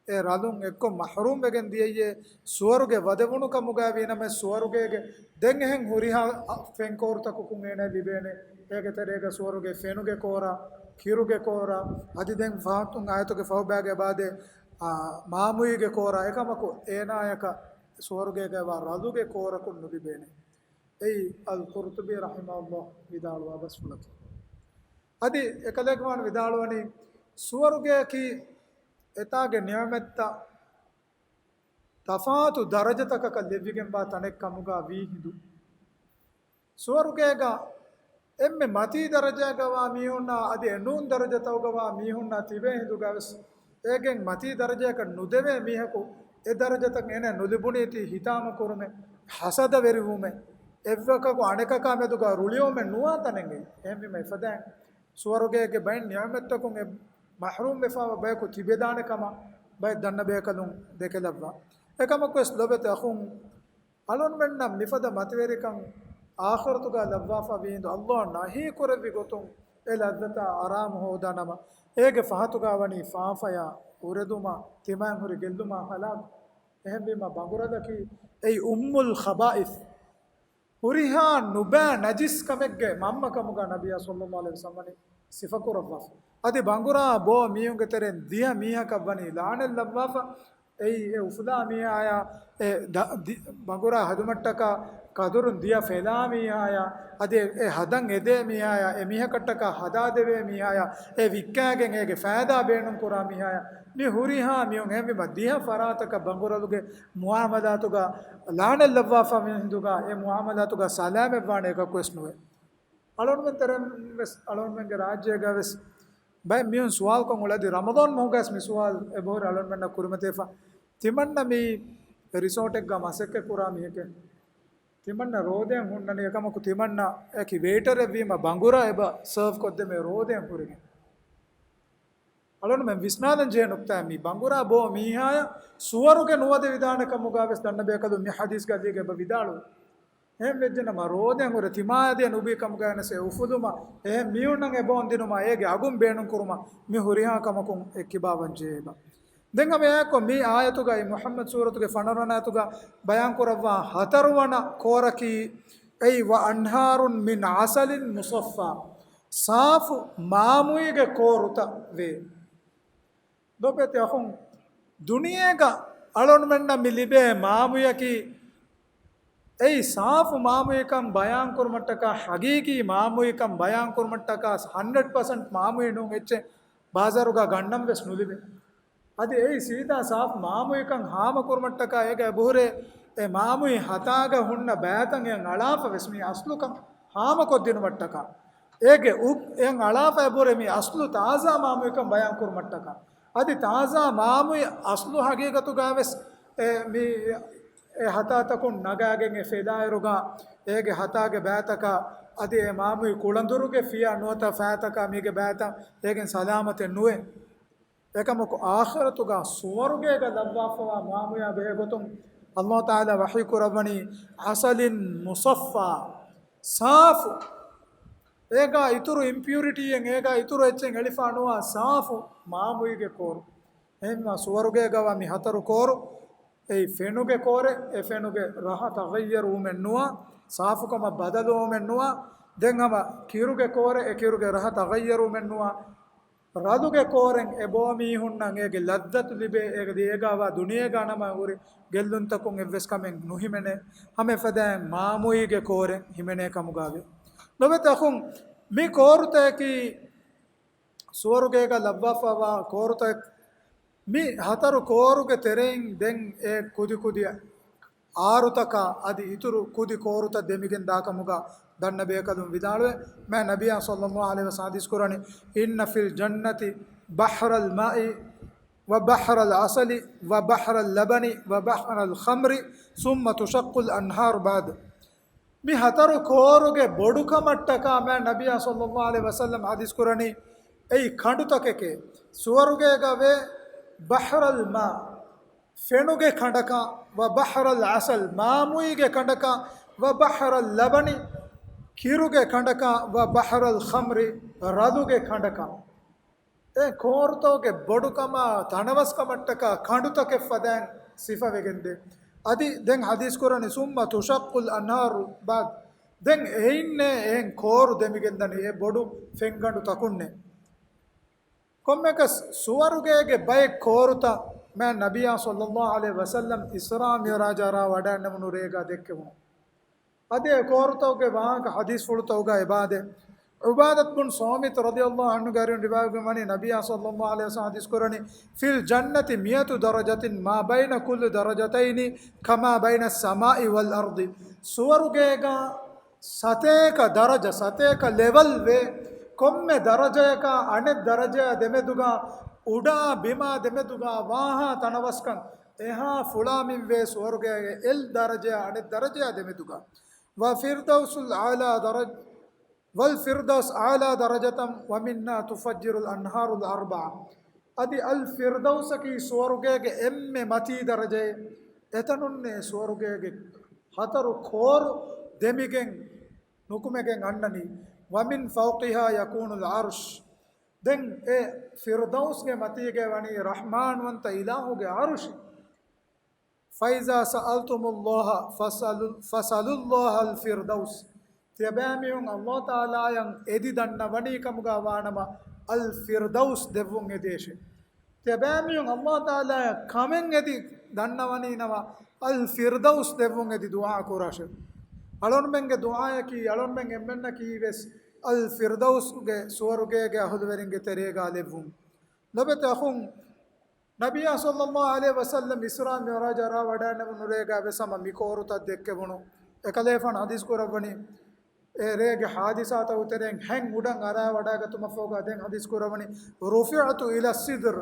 އެ ރަލުން އެއްކޮށް މަޙްރޫމް ވެގެން ދިޔައީ، ސުވަރުގެ ވަދެވުނު ކަމުގައި ވީނަމަ، ސުވަރުގޭގެ ދެން އެހެން ހުރިހާ ފެންކޯރުތަކަކުން އޭނަ ލިބޭނެ. އޭގެ ތެރޭގަ ސުވަރުގެ ފެނުގެ ކޯރާ، ކިރުގެ ކޯރާ، އަދި ދެން ފަހަތުން އާޔަތުގެ ފަހުބައިގެ އެބައާދޭ، އާ، މާމުއީގެ ކޯރާ. އެކަމަކު އޭނާޔަކަށް ސުވަރުގޭގައިވާ ރަލުގެ ކޯރަކުން ނުލިބޭނެ. އެއީ އަލް ޤުރްޠުބީ ރަޙިމަހުﷲ ވިދާޅުވާ ބަސްފުޅަކީ. އަދި އެކަލޭގެފާނު ވިދާޅުވަނީ، ސުވަރުގެއަކީ އެތާގެ ނިޢުމަތްތައް ތަފާތު ދަރަޖަތަކަކަށް ލެއްވިގެންވާ ތަނެއް ކަމުގަ ވީ ހިނދު، ސުވަރުގޭގަ އެންމެ މަތީ ދަރަޖާގަ ވާ މީހުންނާ އަދި އެނޫން ދަރަޖަތަކުގަ ވާ މީހުންނާ ތިބޭ ހިނދުގަވެސް، އޭގެން މަތީ ދަރަޖައަކަށް ނުދެވޭ މީހަކު އެ ދަރަޖަތައް އޭނަ ނުލިބުނީތީ ހިތާމަ ކުރުމެއް، ހަސަދަވެރިވުމެއް، އެއްވަކަކު އަނެކަކާ މެދުގަ ރުޅިއުމެއް ނުވާ ތަނެއްގައި. އެހެންވީމަ އެފަދައިން ސުވަރުގޭގެ ބައެއް ނިޢުމަތްތަކުން އެ މަޙްރޫމްވެފާވާ ބަޔަކު ތިބެދާނެ ކަމަށް ބައެއް ދަންނަ ބޭކަލުން ދެކެލައްވާ. އެކަމަކުވެސް ލޮބެތި އަޚުން، އަޅުންމެންނަށް މިފަދަ މަތިވެރިކަން އާޚިރަތުގަ ލައްވާފަ ވީނދު، ﷲ ނަހީ ކުރެއްވި ގޮތުން އެ ލައްޒަތާ އަރާމު ހޯދާ ނަމަ، އޭގެ ފަހަތުގަ ވަނީ ފާފަޔާ، އުރެދުމާ، ތިމާއިން ހުރި ގެއްލުމާ ހަލާކު. އެހެންވީމަ ބަނގުރަލަކީ އެއީ އުއްމުލް ޚަބާއިސް. ހުރިހާ ނުބައި ނަޖިސް ކަމެއްގެ މަންމަ ކަމުގަ ނަބިއްޔާ ޞައްލައްލާހު ޢަލައިހި ވަސައްލަމަ ވަނީ ސިފަކުރައްވާފަ. އަދި ބަނގުރާ ބޯ މީހުންގެ ތެރެއިން ދިހަ މީހަކަށް ވަނީ ލަޢުނަތް ލައްވާފަ. އެއީ އެ އުފުލާ މީހާޔާ، އެ ދަ-، ދި-، ބަނގުރާ ހަދުމަށްޓަކާ ކަދުރުން ދިޔަ ފެލާ މީހާޔާ، އަދި އެ ހަދަން އެދޭ މީހާޔާ، އެ މީހަކަށްޓަކާ ހަދާދެވޭ މީހާޔާ، އެ ވިއްކާގެން އޭގެ ފައިދާ ބޭނުން ކުރާ މީހާޔާ، މި ހުރިހާ މީހުން އެހެންވީމަ ދިހަ ފަރާތަކަށް ބަނގުރަލުގެ މުޢާމަލާތުގަ ލަޢުނަތް ލައްވާފަ މި ހިނދުގަ އެ މުޢާމަލާތުގަ ސަލާމަތްވާނެ އެކަކުވެސް ނުވޭ. އަޅުންމެން ތެރެއިން ވެސް، އަޅުންމެންގެ ރާއްޖޭގަ ވެސް ބައެއް މީހުން ސުވާލުކޮށް އުޅޭ. އަދި ރަމަޟާން މަހުގަސް މި ސުވާލު އެބަހުރި އަޅުންމެންނަށް ކުރިމަތިވެފަ. ތިމަންނަ މި ރިސޯޓެއްގަ މަސައްކަތް ކުރާ މީހެކޭ. ތިމަންނަ ރޯދައިން ހުންނަނީ އެކަމަކު ތިމަންނަ އެކި ވެއިޓަރެއް ވީމަ ބަނގުރާ އެބަ ސާވް ކޮށްދެމޭ ރޯދައިން ހުރިގެން. އަޅުންމެން ވިސްނާލަން ޖެހޭ ނުކްތާއެއް މީ. ބަނގުރާ ބޯ މީހާޔަށް ސުވަރުގެ ނުވަދެވިދާނެ ކަމުގަ ވެސް ދަންނަ ބޭކަލުން މި ޙަދީޘްގަ ލިޔެގެ އެބަ ވިދާޅުވި. އެހެން ވެއްޖެނަމަ ރޯދައިން ހުރެ ތިމާއަދިޔަ ނުބީ ކަމުގަ ވެސް އެ އުފުލުމަށް، އެހެން މީހުންނަށް އެބަ އޮންދިނުމަށް އޭގެ އަގުން ބޭނުން ކުރުމަށް މި ހުރިހާ ކަމަކުން އެއްކިބާވަން ޖެހޭ އެބަ. ދެން ހަމަ އެއާއެކު މި އާޔަތުގައި މުޙައްމަދު ސޫރަތުގެ ފަނަރަވަނަ އާޔަތުގަ ބަޔާން ކުރައްވާ ހަތަރުވަނަ ކޯރަކީ އެއީ، "وأنهار من عسل مصفى" ސާފު މާމުއިގެ ކޯރުތައް ވޭ. ލޮބެތި އަޚުން، ދުނިޔޭގަ އަޅުންމެންނަށް މި ލިބޭ މާމުޔަކީ، އެއީ ސާފު މާމުއިކަން ބަޔާން ކުރުމަށްޓަކާ، ޙަގީގީ މާމުއިކަން ބަޔާން ކުރުމަށްޓަކާ، ހަންޑްރެޑް ޕަސެންޓް މާމުއި ނޫން އެއްޗެއް ބާޒާރުގަ ގަންނަން ވެސް ނުލިބޭ. އަދި އެއީ ސީދާ ސާފު މާމުއިކަން ހާމަ ކުރުމަށްޓަކާ އޭގަ އެބަހުރޭ އެ މާމުއި ހަތާގަ ހުންނަ ބައިތައް އެއަށް އަޅާފަ ވެސް މި އަސްލުކަން ހާމަކޮށްދިނުމަށްޓަކާ. އޭގެ އު-، އެއަށް އަޅާފަ އެބަހުރޭ މި އަސްލު ތާޒާ މާމުއިކަން ބަޔާން ކުރުމަށްޓަކާ. އަދި ތާޒާ މާމުއި އަސްލު ހަގީގަތުގަ ވެސް އެ މި އެ ހަތާތަކުން ނަގާގެން އެ ފެލާއިރުގަ އޭގެ ހަތާގެ ބައިތަކާ އަދި އެ މާމުއި ކުޅަނދުރުގެ ފިޔާ ނުވަތަ ފައިތަކާ މީގެ ބައިތައް އޭގެން ސަލާމަތެއް ނުވޭ. އެކަމަކު، އާޚިރަތުގަ ސުވަރުގޭގަ ލައްވާފަވާ މާމުޔާ ބެހޭ ގޮތުން ﷲ ތަޢާލާ ވަޙީ ކުރައްވަނީ، "عسل مصفى" ސާފު، އޭގަ އިތުރު އިމްޕިއުރިޓީއެއް، އޭގަ އިތުރު އެއްޗެއް އެޅިފަ ނުވާ ސާފު މާމުއިގެ ކޯރު. އެހެންވީމަ ސުވަރުގޭގަވާ މި ހަތަރު ކޯރު، އެއީ ފެނުގެ ކޯރެއް، އެ ފެނުގެ ރަހަ ތަޣައްޔަރުވުމެއް ނުވާ، ސާފުކަމަށް ބަދަލުވުމެއް ނުވާ. ދެން ހަމަ ކިރުގެ ކޯރެއް، އެ ކިރުގެ ރަހަ ތަޣައްޔަރުވުމެއް ނުވާ. ރަލުގެ ކޯރެއް އެބޯ މީހުންނަށް އޭގެ ލައްޒަތު ލިބޭ، އޭގެ ދޭގާވާ ދުނިޔޭގާ ނަމަ ހުރި ގެއްލުންތަކުން އެއްވެސް ކަމެއް ނުހިމެނޭ. ހަމަ އެފަދައިން މާމުއީގެ ކޯރެއް ހިމެނޭ ކަމުގާވޭ. ލޮބެތި އަޚުން، މި ކޯރުތަކަކީ ސުވަރުގޭގަ ލައްވާފަވާ ކޯރުތައް. މި ހަތަރު ކޯރުގެ ތެރެއިން ދެން އެ ކުދި ކުދި އާރުތަކާ އަދި އިތުރު ކުދި ކޯރުތައް ދެމިގެން ދާކަމުގަ ދަންނަ ބޭކަލުން ވިދާޅުވެ، މާ ނަބިޔާ ޞައްލައްލާހު ޢަލައިހި ވަސައްލަމަ ޙަދީޘް ކުރަނީ، "إن في الجنة بحر الماء وبحر العسل وبحر اللبن وبحر الخمر ثم تشق الأنهار بعد." މި ހަތަރު ކޯރުގެ ބޮޑުކަމަށްޓަކާ މާ ނަބިޔާ ޞައްލައްލާހު ޢަލައިހި ވަސައްލަމަ ޙަދީޘް ކުރަނީ، އެއީ ކަނޑުތަކެކޭ. ސުވަރުގޭގަ ވޭ بحر الماء، ފެނުގެ ކަނޑަކާ، وبحر العسل، މާމުއީގެ ކަނޑަކާ، وبحر اللبن، ކިރުގެ ކަނޑަކާ، وبحر الخمر، ރަލުގެ ކަނޑަކާ. އެ ކޯރުތަކުގެ ބޮޑުކަމާ ތަނަވަސްކަމަށްޓަކާ ކަނޑުތަކެއް ފަދައިން ސިފަވެގެންދޭ. އަދި ދެން ޙަދީޘް ކުރަނީ، ثم تشق الأنهار بعد. ދެން އެއިންނޭ އެހެން ކޯރު ދެމިގެންދަނީ، އެ ބޮޑު ފެންގަނޑު ތަކުންނޭ. ކޮންމެކަސް ސުވަރުގޭގެ ބައެއް ކޯރުތައް މާ ނަބިޔާ ޞައްލައްލާހު ޢަލައިހި ވަސައްލަމަ އިސްރާ މިޢުރާޖާ ރާ ވަޑައިންނެވުނު ރޭގަ ދެއްކެވުނު. އަދި އެ ކޯރުތަކުގެ ވާހަކަ ޙަދީޘްފުޅުތަކުގަ އެބާދޭ. ޢުބާދަތު ބުން ޞާމިތު ރަޟިޔަﷲ ޢަންހުގެ އަރިހުން ރިވާޔަތްވެ ވަނީ، ނަބިއްޔާ ޞައްލަﷲ ޢަލައިހި ވަސައްލަމަ ޙަދީޘް ކުރަނީ، "فِي الْجَنَّةِ مِائَةُ دَرَجَةٍ مَا بَيْنَ كُلِّ دَرَجَتَيْنِ كَمَا بَيْنَ السَّمَاءِ وَالْأَرْضِ." ސުވަރުގޭގަ ސަތޭކަ ދަރަޖަ، ސަތޭކަ ލެވެލް ވޭ. ކޮންމެ ދަރަޖަޔަކާ އަނެއް ދަރަޖަޔާ ދެމެދުގަ، އުޑާ ބިމާ ދެމެދުގަ ވާހާ ތަނަވަސްކަން އެހާ ފުޅާ މިންވޭ ސުވަރުގޭގެ އެއް ދަރަޖަޔާ އަނެއް ދަރަޖަޔާ ދެމެދުގަ. وَفِرْدَوْسُ الْأَعْلَى دَرَجَ، وَالْفِرْدَوْسُ أَعْلَى دَرَجَةً وَمِنْهَا تُفَجِّرُ الْأَنْهَارُ الْأَرْبَعَةَ. އަދި އަލް ފިރްދައުސަކީ ސުވަރުގޭގެ އެންމެ މަތީ ދަރަޖައެއް. އެތަނުންނޭ ސުވަރުގޭގެ ހަތަރު ކޯރު ދެމިގެން ނުކުމެގެން އަންނަނީ. وَمِنْ فَوْقِهَا يَكُونُ الْعَرْشُ. ދެން އެ ފިރްދައުސްގެ މަތީގައި ވަނީ ރަޙްމާންވަންތަ އިލާހުގެ ޢަރުޝި. فَإِذَا سَأَلْتُمُ اللَّهَ فَاسْأَلُوا، فَاسْأَلُوا اللَّهَ الْفِرْدَوْسَ. ތިޔަބައިމީހުން ﷲ ތަޢާލާއަށް އެދި ދަންނަވަނީ ކަމުގަ ވާނަމަ، އަލް ފިރްދައުސް ދެއްވުން އެދޭށޭ. ތިޔަބައިމީހުން ﷲ ތަޢާލާއަށް ކަމެއް އެދި ދަންނަވަނީ ނަމަ، އަލް ފިރްދައުސް ދެއްވުން އެދި ދުޢާ ކުރާށޭ. އަޅުންމެންގެ ދުޢާއަކީ، އަޅުންމެން އެންމެންނަކީ ވެސް އަލް ފިރްދައުސްގެ ސުވަރުގޭގެ އަހުލުވެރިންގެ ތެރޭގަ ލެއްވުން. ލޮބެތި އަޚުން، ނަބިއްޔާ ޞައްލަﷲ ޢަލައިހި ވަސައްލަމް އިސްރާ މިޢުރާޖް އަރާ ވަޑައިނެވުނު ރޭގަ ވެސް ހަމަ މި ކޯރުތައް ދެއްކެވުނު. އެކަލޭފާނު ޙަދީޘް ކުރައްވަނީ، އެ ރޭގެ ޙާދިސާތަކު ތެރެއިން ހެން އުޑަށް އަރާ ވަޑައިގަތުމަށްފަހުގަ ދެން ޙަދީޘް ކުރައްވަނީ، رُفِعْتُ إِلَى السِّدْرِ.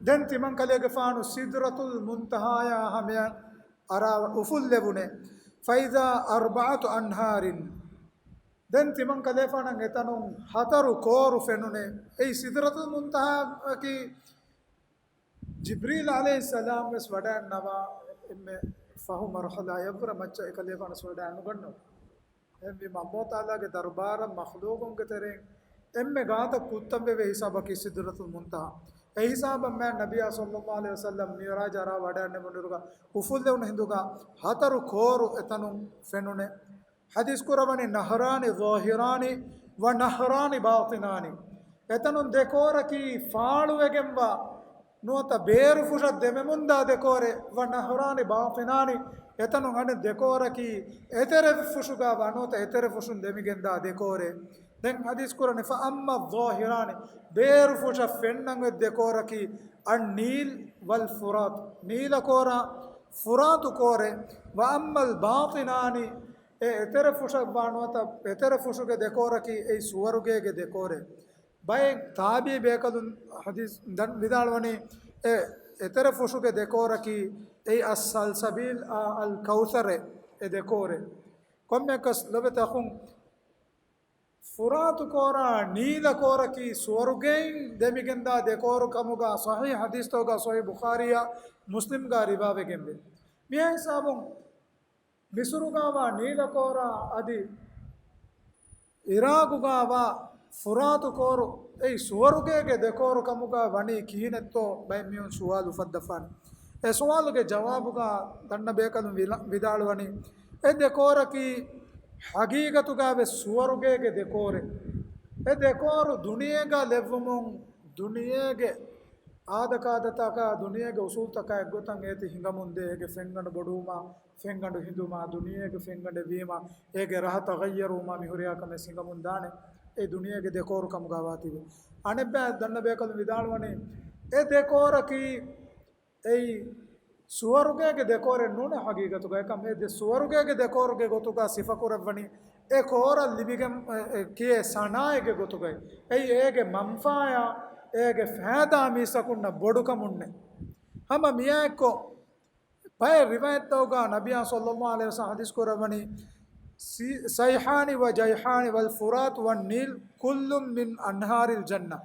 ދެން ތިމަން ކަލޭގެފާނު ސިދްރަތުލް މުންތަހާޔާ ހަމަޔަށް އަރާ އުފުއްލެވުނޭ. فَإِذَا أَرْبَعَةُ أَنْهَارٍ. ދެން ތިމަން ކަލޭފާނަށް އެތަނުން ހަތަރު ކޯރު ފެނުނޭ. އެއީ ސިދްރަތުލް މުންތަހާއަކީ ޖިބްރީލް ޢަލައިހިއްސަލާމް ވެސް ވަޑައިންނަވާ އެންމެ ފަހު މަރުޙަލާ އެއްވުރެ މައްޗަށް އެކަލޭފާނު ވެސް ވަޑައިނުގަންނަވާ. އެހެންވީމަ، ﷲ ތަޢާލާގެ ދަރުބާރަށް މަޚްލޫޤުންގެ ތެރެއިން އެންމެ ގާތަށް ކުއްތަން ވެވޭ ހިސާބަކީ ސިދްރަތުލް މުންތަހާ. އެ ހިސާބަށް މާތް ނަބިއްޔާ ޞައްލަﷲ ޢަލައިހި ވަސައްލަމް މިޢުރާޖް އަރާ ވަޑައިނެވުނުއިރުގަ އުފުއްލެވުނު ހިނދުގަ ހަތަރު ކޯރު އެތަނުން ފެނުނެ. ޙަދީޘް ކުރައްވަނީ، نَهْرَانِ ظَاهِرَانِ وَنَهْرَانِ بَاطِنَانِ. އެތަނުން ދެ ކޯރަކީ ފާޅުވެގެންވާ ނުވަތަ ބޭރުފުށަށް ދެމެމުންދާ ދެ ކޯރެއް، وَنَهْرَانِ بَاطِنَانِ، އެތަނުން އަނެއް ދެ ކޯރަކީ އެތެރެފުށުގަ ވާ ނުވަތަ އެތެރެފުށުން ދެމިގެންދާ ދެ ކޯރެއް. ދެން ޙަދީޘް ކުރަނީ، فَأَمَّا الظَّاهِرَانِ، ބޭރުފުށަށް ފެންނަން އޮތް ދެ ކޯރަކީ، النِّيلُ وَالْفُرَاتُ، ނީލަ ކޯރާ، ފުރާތު ކޯރެއް، وَأَمَّا الْبَاطِنَانِ، އެ އެތެރެފުށަށް ވާ ނުވަތަ އެތެރެފުށުގެ ދެ ކޯރަކީ އެއީ ސުވަރުގޭގެ ދެ ކޯރެއް. ބައެއް ތާބިޢީ ބޭކަލުން ޙަދީޘް ދަން ވިދާޅުވަނީ، އެ އެތެރެފުށުގެ ދެ ކޯރަކީ އެއީ އައްސަލްސަބީލް އާ އަލް ކައުސަރެއް، އެ ދެ ކޯރެއް. ކޮންމެއަކަސް ލޮބެތި އަޚުން، ފުރާތު ކޯރާ ނީލަ ކޯރަކީ ސުވަރުގެއިން ދެމިގެންދާ ދެ ކޯރު ކަމުގަ ޞަޙީޙު ޙަދީޘްތަކުގަ ޞަޙީޙު ބުޚާރީއާ މުސްލިމްގަ ރިވާވެގެންވޭ. މިހާ ހިސާބުން މިސުރުގަވާ ނީލަކޯރާ އަދި އިރާގުގަވާ ފުރާތު ކޯރު އެއީ ސުވަރުގޭގެ ދެކޯރު ކަމުގަ ވަނީ ކިހިނެއްތޯ ބައެއް މީހުން ސުވާލު އުފައްދަފާނެ. އެ ސުވާލުގެ ޖަވާބުގަ ދަންނަ ބޭކަލުން ވިލަ-، ވިދާޅުވަނީ، އެ ދެކޯރަކީ ޙަގީގަތުގަ ވެސް ސުވަރުގޭގެ ދެކޯރެއް. އެ ދެކޯރު ދުނިޔޭގަ ލެއްވުމުން ދުނިޔޭގެ އާދަކާދަތަކާ ދުނިޔޭގެ އުސޫލުތަކާ އެއްގޮތަށް އޭތި ހިނގަމުންދޭ. އޭގެ ފެންގަނޑު ބޮޑުވުމާ، ފެންގަނޑު ހިނދުމާ، ދުނިޔޭގެ ފެންގަނޑެއް ވީމާ، އޭގެ ރަހަ ތަޣައްޔަރުވުމާ މި ހުރިހާ ކަމެއް ހިނގަމުން ދާނެ. އެ ދުނިޔޭގެ ދެކޯރު ކަމުގަ ވާތީވެ. އަނެއްބައި ދަންނަ ބޭކަލުން ވިދާޅުވަނީ، އެ ދެކޯރަކީ އެއީ ސުވަރުގޭގެ ދެކޯރެއް ނޫނޭ ޙަގީގަތުގަ. އެކަމް އެ ދެ ސުވަރުގޭގެ ދެކޯރުގެ ގޮތުގަ ސިފަކުރައްވަނީ، އެ ކޯރަށް ލިބިގެން، އެ، އެ ކިޔޭ ސަނާއެއްގެ ގޮތުގައި. އެއީ އޭގެ މަންފާޔާ، އޭގެ ފައިދާ މީސްތަކުންނަށް ބޮޑުކަމުންނެއް. ހަމަ މިއާއެއްކޮށް، ބައެއް ރިވާޔަތްތަކުގަ ނަބިއްޔާ ޞައްލައްލާހު ޢަލައިހި ވަސައްލަމަ ޙަދީޘް ކުރައްވަނީ، ސީ-، ސައިޙާނި ވަ ޖައިޙާނި ވަލް ފުރާތު ވަން ނީލް ކުއްލުން މިން އަންހާރިލް ޖަންނަ.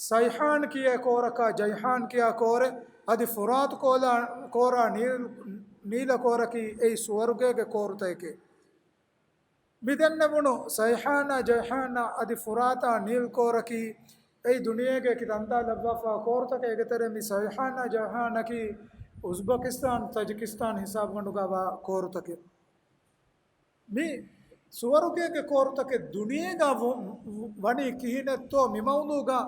ސައިޙާން ކިޔޭ ކޯރަކާ، ޖައިޙާން ކިޔާ ކޯރެއް، އަދި ފުރާތު ކޯލާ-، ކޯރާ ނީލް-، ނީލަ ކޯރަކީ އެއީ ސުވަރުގޭގެ ކޯރުތަކެކޭ. މި ދެންނެވުނު ސައިޙާނާ ޖައިޙާނާ އަދި ފުރާތާ ނީލް ކޯރަކީ އެއީ ދުނިޔޭގެ އެކި ތަންތާ ލައްވާފާ ކޯރުތަކެއް. އޭގެ ތެރޭ މި ސައިޙާނާ ޖައިޙާނަކީ އުޒްބަކިސްތާން، ތަޖިކިސްތާން ހިސާބުގަނޑުގަވާ ކޯރުތަކެއް. މި ސުވަރުގޭގެ ކޯރުތަކެއް ދުނިޔޭގަ ވު-، ވު-، ވަނީ ކިހިނެއްތޯ މި މައުޟޫޢުގަ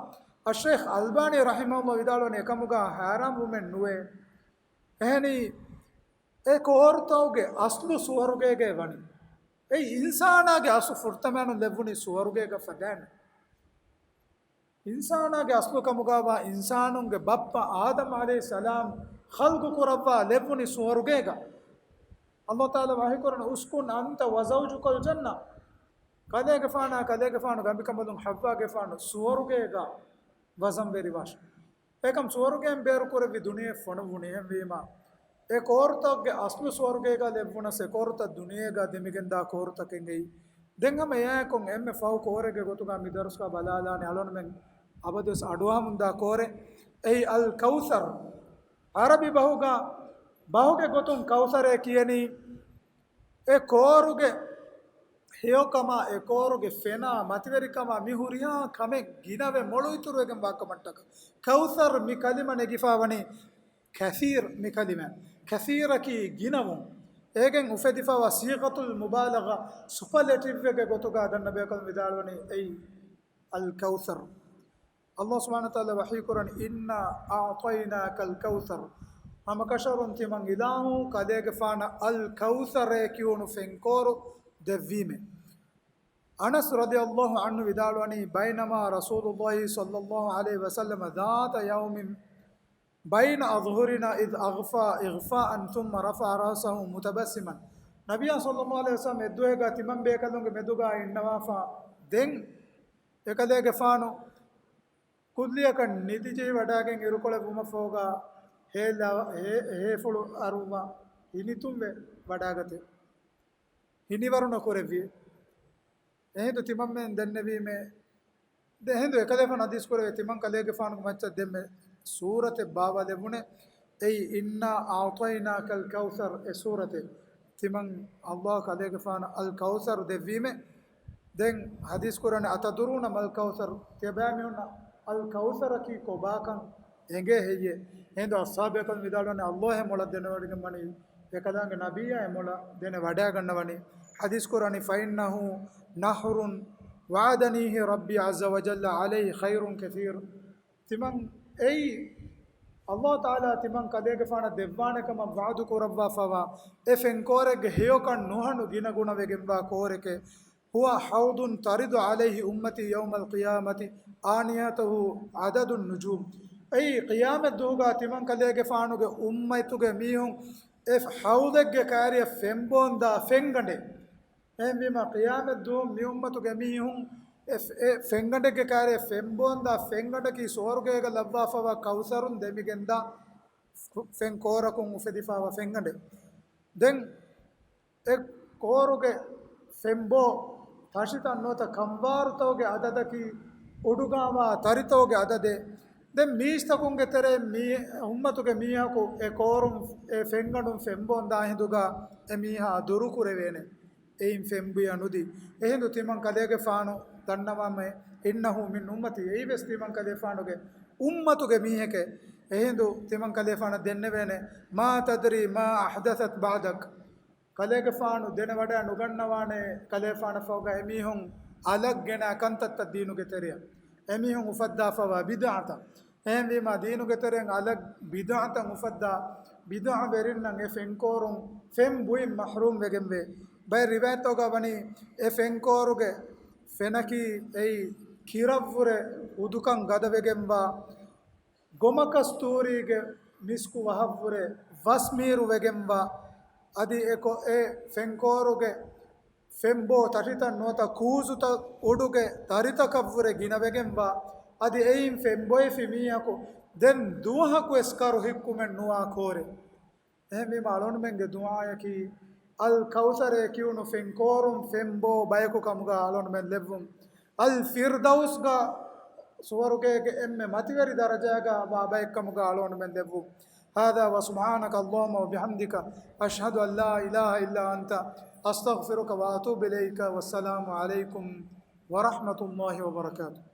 އައްޝައިޚް އަލްބާނީ ރަޙިމަހުﷲ ވިދާޅުވަނީ އެކަމުގަ ހައިރާންވުމެއް ނުވޭ. އެހެނީ އެ ކޯރުތަކުގެ އަސްލު ސުވަރުގޭގައި ވަނީ. އެއީ އިންސާނާގެ އަސްލު ފުރަތަމަ ލެއްވުނީ ސުވަރުގޭގަ ފަދައިން. އިންސާނާގެ އަސްލު ކަމުގަވާ އިންސާނުންގެ ބައްޕަ އާދަމް ޢަލައިހިއްސަލާމް ޚަލްޤު ކުރައްވާ ލެއްވުނީ ސުވަރުގޭގަ. ﷲ ތަޢާލާ ވަޙީކުރަން، "اسكن أنت وزوجك الجنة." ކަލޭގެފާނާ ކަލޭގެފާނު ގަނބިކަނބަލުން ޙައްވާގެފާނު ސުވަރުގޭގަ ވަޒަންވެރިވާށޭ. އެކަމް ސުވަރުގޭން ބޭރުކުރެއްވި ދުނިޔެ ފޮނުއްވުނީ. އެހެންވީމާ، އެ ކޯރުތަކުގެ އަސްލު ސުވަރުގޭގަ ލެއްވުނަސް އެ ކޯރުތައް ދުނިޔޭގަ ދެމިގެންދާ ކޯރުތަކެއް އެއީ. ދެން ހަމަ އެއާއެކު އެންމެ ފަހު ކޯރެއްގެ ގޮތުގަ މި ދަރުސްގަ ބަލާލާނެ އަޅުންމެން އަބަދުވެސް އަޑުއަހަމުންދާ ކޯރެއް. އެއީ އަލް ކައުސަރް. ޢަރަބި ބަހުގަ، ބަހުގެ ގޮތުން ކައުސަރޭ ކިޔަނީ އެ ކޯރުގެ ހެޔޮކަމާ، އެ ކޯރުގެ ފެނާ، މަތިވެރިކަމާ، މި ހުރިހާ ކަމެއް ގިނަވެ މޮޅު އިތުރުވެގެން ވާ ކަމަށްޓަކަ. ކައުސަރް މި ކަލިމަ ނެގިފާވަނީ ކަސީރް މި ކަލިމަ. ކަސީރަކީ ގިނަވުން. އޭގެން އުފެދިފާވާ ޞީޣަތުލް މުބާލަޣާ، ސުޕަލެޓިވްއެއްގެ ގޮތުގަ ދަންނަ ބޭކަލުން ވިދާޅުވަނީ އެއީ އަލް ކައުސަރް. ﷲ ސުބްޙާނަހޫ ވަތަޢާލާ ވަޙީކުރަނީ، "إنا أعطيناك الكوثر." ހަމަކަށަވަރުން ތިމަން އިލާހު ކަލޭގެފާނަށް އަލް ކައުސަރޭ ކިޔުނު ފެންކޯރު ދެއްވީމޭ. އަނަސް ރަޟިޔަﷲ ޢަންހު ވިދާޅުވަނީ، "بينما رسول الله صلى الله عليه وسلم ذات يوم بين أظهرنا إذ أغفى إغفاء ثم رفع رأسه متبسما." ނަބިއްޔާ ޞައްލަﷲ ޢަލައިހި ވަސައްލަމް އެއްދުވަހެއްގަ ތިމަން ބޭކަލުންގެ މެދުގަ އިންނަވާފަ. ދެން އެކަލޭގެފާނު ކުއްލިއަކަށް ނިދިޖެހި ވަޑާގެން އިރުކޮޅެއް ވުމަށްފަހުގަ ހޭލާ، ހޭ، ހޭފުޅު އަރުއްވާ ހިނިތުންވެ ވަޑާގަތެ. ހިނިވަރު ނުކުރެއްވި. އެހިނދު ތިމަންމެން ދެންނެވީމޭ. ދެ އެހިނދު އެކަލޭފާނު ޙަދީޘް ކުރެވޭ ތިމަން ކަލޭގެފާނުގެ މައްޗަށް ދެންމެ ސޫރަތެއް ބާވާލެވުނެ. އެއީ، "إنا أعطيناك الكوثر" އެ ސޫރަތެއް. ތިމަން ﷲ ކަލޭގެފާނަށް އަލް ކައުސަރު ދެއްވީމެ. ދެން ޙަދީޘް ކުރަނީ، "أتدرون ما الكوثر؟" ތިޔަބައިމީހުންނަށް އަލް ކައުސަރަކީ ކޮބާކަން އެނގޭ ހެއްޔޭ؟ އެހިނދު އަޞްޙާބު ބޭކަލުން ވިދާޅުވަނީ، ﷲ އެ މޮޅަށް ދެނެވަޑައިގެންވަނީ، އެކަލާނގެ ނަބިއްޔާ އެ މޮޅަށް ދެނެވަޑައިގަންނަވަނީ. ޙަދީޘް ކުރަނީ، "فإنه نهر وعدنيه ربي عز وجل عليه خير كثير." ތިމަން އެއީ، ﷲ ތަޢާލާ ތިމަން ކަލޭގެފާނަށް ދެއްވާނެ ކަމަށް ވަޢުދު ކުރައްވާފަވާ އެ ފެންކޯރެއްގެ ހެޔޮކަން ނުހަނު ގިނަގުނަވެގެންވާ ކޯރެކޭ. "هو حوض ترد عليه أمتي يوم القيامة آنيته عدد النجوم." އެއީ، ޤިޔާމަތްދުވަހުގަ ތިމަން ކަލޭގެފާނުގެ އުއްމަތުގެ މީހުން އެ ޙައުޟެއްގެ ކާރިއަށް ފެންބޯންދާ ފެންގަނޑެއް. އެހެންވީމަ، ޤިޔާމަތްދުވަހު މި އުއްމަތުގެ މީހުން އެ، އެ ފެންގަނޑެއްގެ ކާރިއަށް ފެންބޯންދާ ފެންގަނޑަކީ ސުވަރުގޭގަ ލައްވާފަވާ ކައުސަރުން ދެމިގެންދާ ފެންކޯރަކުން އުފެދިފަވާ ފެންގަނޑެއް. ދެން އެ ކޯރުގެ ފެންބޯ ތަށިތައް ނުވަތަ ކަންވާރުތަކުގެ އަދަދަކީ އުޑުގަވާ ތަރިތަކުގެ އަދަދެއް. ދެން މީސްތަކުންގެ ތެރެއިން މީ އުއްމަތުގެ މީހަކު އެ ކޯރުން އެ ފެންގަނޑުން ފެންބޯންދާ ހިނދުގަ އެ މީހާ ދުރުކުރެވޭނެ. އެއިން ފެންބުޔަ ނުދީ. އެހިނދު ތިމަން ކަލޭގެފާނު ދަންނަވަމޭ، "إنه من أمتي." އެއީވެސް ތިމަން ކަލޭފާނުގެ އުއްމަތުގެ މީހެކޭ. އެހިނދު ތިމަން ކަލޭފާނަށް ދެންނެވޭނެ، "ما تدري ما أحدثت بعدك." ކަލޭގެފާނު ދެނެވަޑައި ނުގަންނަވާނެ ކަލޭފާނަށް ފަހުގަ އެމީހުން އަލަށް ގެނައި ކަންތައްތައް ދީނުގެ ތެރެއަށް. އެމީހުން އުފައްދާފަވާ ބިދްޢަތައް. އެހެންވީމާ، ދީނުގެ ތެރެއިން އަލަށް ބިދްޢަތައް އުފައްދާ، ބިދްޢަވެރިންނަށް އެ ފެންކޯރުން ފެން ބުއިން މަޙްރޫމް ވެގެންވޭ. ބައެއް ރިވާޔަތްތަކުގަ ވަނީ، އެ ފެންކޯރުގެ ފެނަކީ އެއީ ކިރަށްވުރެ ހުދުކަން ގަދަވެގެންވާ، ގޮމަކަސްތޫރީގެ މިސްކު ވަހަށްވުރެ ވަސްމީރު ވެގެންވާ، އަދި އެ ކޮ-، އެ ފެންކޯރުގެ ފެންބޯ ތަށިތައް ނުވަތަ ކޫޒުތައް އުޑުގެ ތަރިތަކަށްވުރެ ގިނަވެގެންވާ، އަދި އެއިން ފެންބޮއެފި މީހަކު ދެން ދުވަހަކުވެސް ކަރު ހިއްކުމެއް ނުވާ ކޯރެއް. އެހެންވީމަ، އަޅުންމެންގެ ދުޢާއަކީ، އަލް ކައުސަރޭ ކިޔުނު ފެންކޯރުން ފެންބޯ ބަޔަކު ކަމުގަ އަޅުންމެން ލެއްވުން. އަލް ފިރްދައުސްގަ ސުވަރުގޭގެ އެންމެ މަތިވެރި ދަރަޖާގަ ވާ ބައެއް ކަމުގަ އަޅުންމެން ލެއްވުން. هذا وسبحانك اللهم وبحمدك، أشهد أن لا إله إلا أنت، أستغفرك وأتوب إليك. والسلام عليكم ورحمة الله وبركاته.